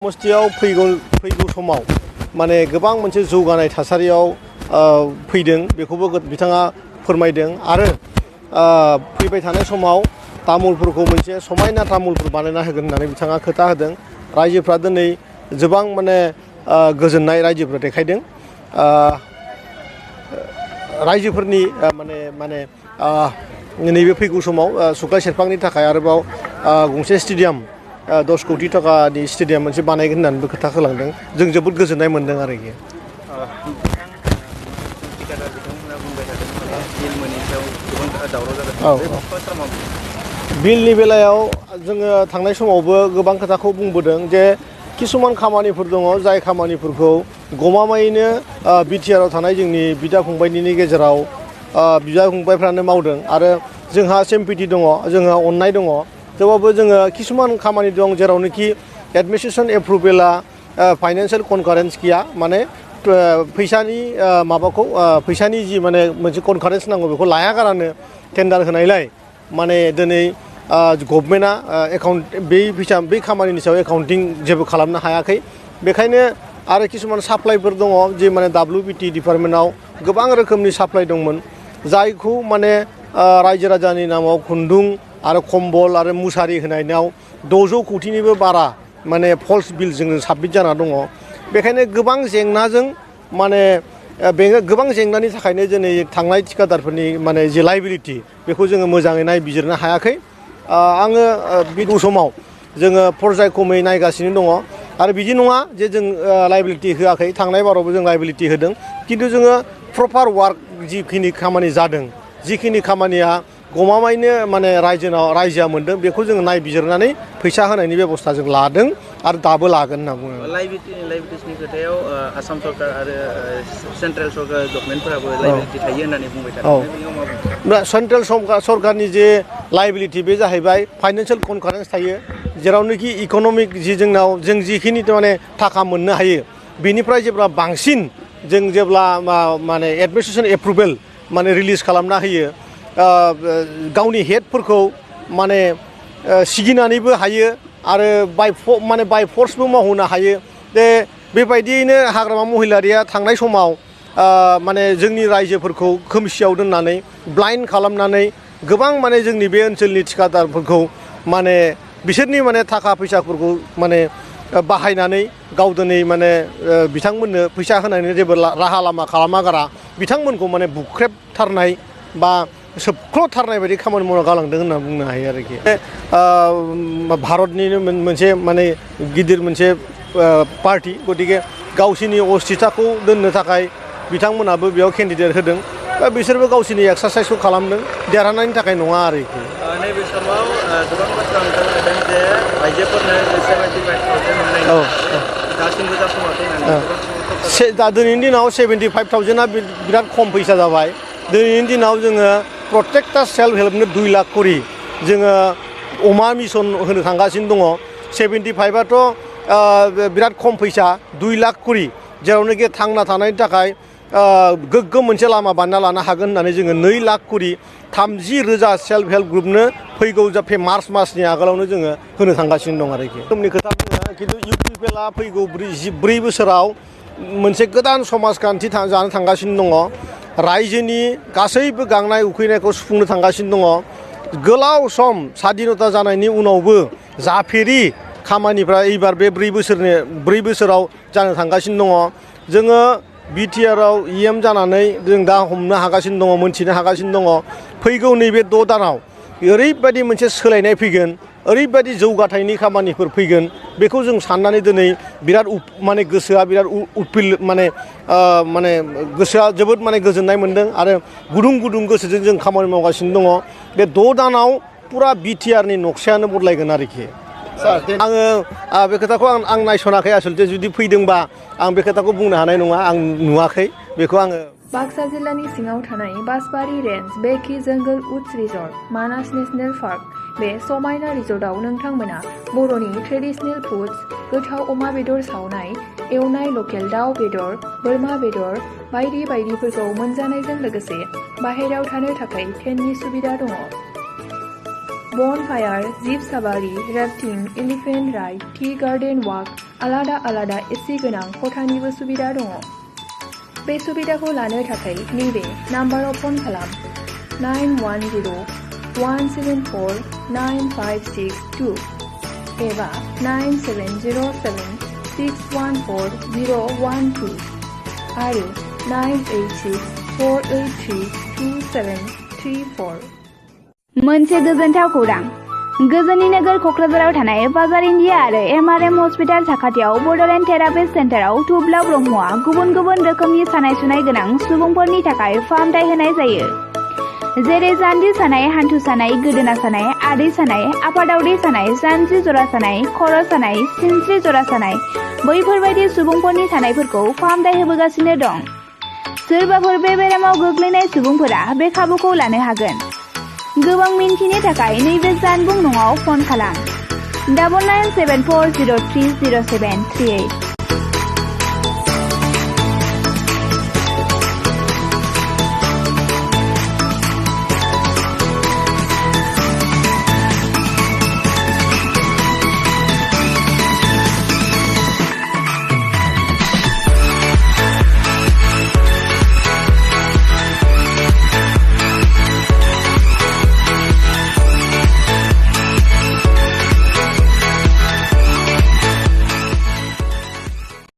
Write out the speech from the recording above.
समस्थियाव फैगौ समाव माने गोबां मोनसे जौगानाय थासारियाव फैदों बेखौबो बिथाङा फोरमायदों आरो फैबाय थानाय समाव तामुलफोरखौ मोनसे समायना तामुलफोर बानायना होगोन होननानै बिथाङा खोथा होदों रायजोफ्रा दिनै गोबां माने गोजोननाय रायजोफ्रा देखायदों रायजोफोरनि माने नैबे फैगौ समाव सुक्लाय सेरफांनि थाखाय आरोबाव गंसे स्टेडियाम 10 कोटी टाकानि स्टेडियाम मोनसे बानायगोन होननानैबो खोथा होलांदों जों जोबोद गोजोननाय मोनदों आरोखि बिलनि बेलायाव जोङो थांनाय समावबो गोबां खोथाखौ बुंबोदों जे किसुमान खामानिफोर दङ जाय खामानिफोरखौ गमामायैनो बिटिआरआव थानाय जोंनि बिदा फंबायनि गेजेराव बिदा फंबायफ्रानो मावदों आरो जोंहा सिम्पेथि दङ जोंहा अननाय दङ थेवबाबो जोङो किसुमान खामानि दं जेरावनोखि एडमिनिस्ट्रेसन एप्रुभेला फाइनान्सियेल कनकारेन्स गैया माने फैसानि माबाखौ फैसानि जि माने मोनसे कनकारेन्स नांगौ बेखौ लायागारानो टेन्डार होनायलाय माने दिनै गभर्नमेन्टआ एकाउन्ट बे खामानिनि सायाव एकाउन्टिं जेबो खालामनो हायाखै बेखायनो आरो किसुमान साप्लाइफोर दङ जे माने WBT डिपार्टमेन्टआव गोबां रोखोमनि साप्लाइ दंमोन जायखौ माने रायजो राजानि नामाव खुन्दुं आरो कम्बल आरो मुसारि होनायाव 600 कोटीनिबो बारा माने फल्स बिल जों साबमिट जाना दङ बेखायनो गोबां जेंनाजों माने गोबां जेंनानि थाखायनो दिनै थांनाय थिकादारफोरनि माने जे लायबिलिटि बेखौ जोङो मोजाङै नायबिजिरनो हायाखै आङो बे समाव जोङो पर्यायक्रमै नायगासिनो दङ आरो बिदि नङा जे जों लायबिलिटि होआखै थांनाय बारावबो जों लायबिलिटि होदों खिन्थु जोङो प्रपार वार्क जिखिनि खामानि जादों जिखिनि खामानिया गमामायैनो माने रायजोआ मोनदों बेखौ जोङो नायबिजिरनानै फैसा होनायनि बेबस्था जों लादों आरो दाबो लागोन होनना बुङो लायबिलिटिनि खोथायाव आसाम सरकार आरो सेन्ट्रेल सरकार गभर्नमेन्टफोराबो लायबिलिटि थायो होननानै बुंबाय थादों सेन्ट्रेल सरकारनि जे लायबिलिटि बे जाहैबाय फाइनान्सियेल कनकारेन्स थायो जेरावनोखि इक'नमिक जि जोंनाव जों जिखिनि माने थाखा मोननो हायो बेनिफ्राय जेब्ला बांसिन जों जेब्ला माने एडमिनिस्ट्रेसन एप्रुभेल माने रिलिज खालामना होयो गावनि हेडफोरखौ माने सिगिनानैबो हायो आरो बाय फर्सबो मावहोनो हायो जे बेबायदियैनो हाग्रामा महिलारिया थांनाय समाव माने जोंनि रायजोफोरखौ खोमसियाव दोननानै ब्लाइन्ड खालामनानै गोबां माने जोंनि बे ओनसोलनि थिकादारफोरखौ माने बिसोरनि माने थाखा फैसाफोरखौ माने बाहायनानै गाव दिनै माने बिथांमोननो फैसा होनायनि जेबो राहा लामा खालामागारा बिथांमोनखौ माने बुख्रेबथारनाय बा सोबख्ल'थारनाय बायदि खामानि मावना गालांदों होनना बुंनो हायो आरोखि भारतनिनो मोनसे माने गिदिर मोनसे पार्टि गतिके गावसिनि अस्थिताखौ दोननो थाखाय बिथांमोनाबो बेयाव केन्डिडेट होदों बिसोरबो गावसिनि एक्सारसाइसखौ खालामदों देरहानायनि थाखाय नङा आरोखि नैबे समाव गोबां बाथ्रा ओंखारदों जे आइजोफोरनो 75,000 होनाय दासिमबो जाफुङाखै दिनैनि दिनाव 75,000आ बिराद खम फैसा जाबाय दिनैनि दिनाव जोङो प्रत्येकटा सेल्फ हेल्पनो 2 लाख करि जोङो अमा मिशन होनो थांगासिनो दङ 75आथ' बिराद खम फैसा 2 लाख करि जेरावनोखि थांना थानायनि थाखाय गोग्गोम मोनसे लामा बानायना लानो हागोन होननानै जोङो 2 लाख करि 30,000 सेल्फ हेल्प ग्रुपनो फैगौ मार्च मासनि आगोलावनो जोङो होनो थांगासिनो दं आरोखि रोखोमनि खोथा बुङो खिन्थु UPPLआ फैगौ 4 बोसोराव मोनसे गोदान समाजखान्थि जानो थांगासिनो दङ रायजोनि गासैबो गांनाय उखैनायखौ सुफुंनो थांगासिनो दङ गोलाव सम स्वाधीनता जानायनि उनावबो जाफेरि खामानिफ्रा एबार बे 4 बोसोराव जानो थांगासिनो दङ जोङो बिटिआरआव EM जानानै जों दा हमनो हागासिनो दङ मोनथिनो हागासिनो दङ फैगौ नैबे 6 दानाव ओरैबायदि मोनसे सोलायनाय फैगोन ओरैबायदि जौगाथायनि खामानिफोर फैगोन बेखौ जों साननानै दिनै बिराद माने गोसोआ बिराद उतपिल माने गोसोआ जोबोद माने गोजोननाय मोनदों आरो गुदुं गोसोजों जों खामानि मावगासिनो दङ बे 6 दानाव पुरा बिटिआरनि नक्सायानो बदलायगोन आरोखि आङो बे खोथाखौ आं नायसनाखै आसलते जुदि फैदोंबा आं बे खोथाखौ बुंनो हानाय नङा आं नुवाखै बेखौ आङो बाक्सा जिल्लानि सिङाव थानाय बासबारि रेन्ज बेकि जंगल उड्स रिजर्ट मानास नेशनेल पार्क बे समायना रिजर्टआव नोंथांमोना बर'नि ट्रेडिशनेल फुड्स गोथाव अमा बेदर सावनाय एवनाय लकेल दाउ बेदर बोरमा बेदर बायदि बायदिफोरखौ मोनजानायजों लोगोसे बाहेरायाव थानो थाखाय टेन्टनि सुबिदा दङ bonfire, jeep safari, rafting, elephant ride, tea garden walk आलादा आलादा एसि गोनां खथानिबो सुबिदा दङ। बे सुबिदाखौ लानो थाखाय नैबे नाम्बाराव फन खालाम 910-174-9562 एबा 9707-614-012 आरो 986-483-2734। मोनसे गोजोनथाव खौरां। गोजोननि नोगोर क'क्राझाराव थानाय बाजार इन्डिया आरो MRM हस्पिटाल साखाथियाव बड'लेण्ड थेरापि सेन्टाराव थुब्ला ब्रह्मआ गुबुन गुबुन रोखोमनि सानाय सुनाय गोनां सुबुंफोरनि थाखाय फाहामथाय होनाय जायो। जेरै जान्जि सानाय, हान्थु सानाय, गोदोना सानाय, आदै सानाय, आफादावदै सानाय, जानजि जरा सानाय, खर' सानाय, सिनस्रि जरा सानाय बैफोरबायदि सुबुंफोरनि सानायफोरखौ फाहामथाय होबोगासिनो दं। सोरबाफोर बे बेरामाव गोग्लैनाय सुबुंफोरा बे खाबुखौ लानो हागोन। गोबां मिन्थिनो थाखाय नैबे जानबुं नङाव फन खालाम 9974030738।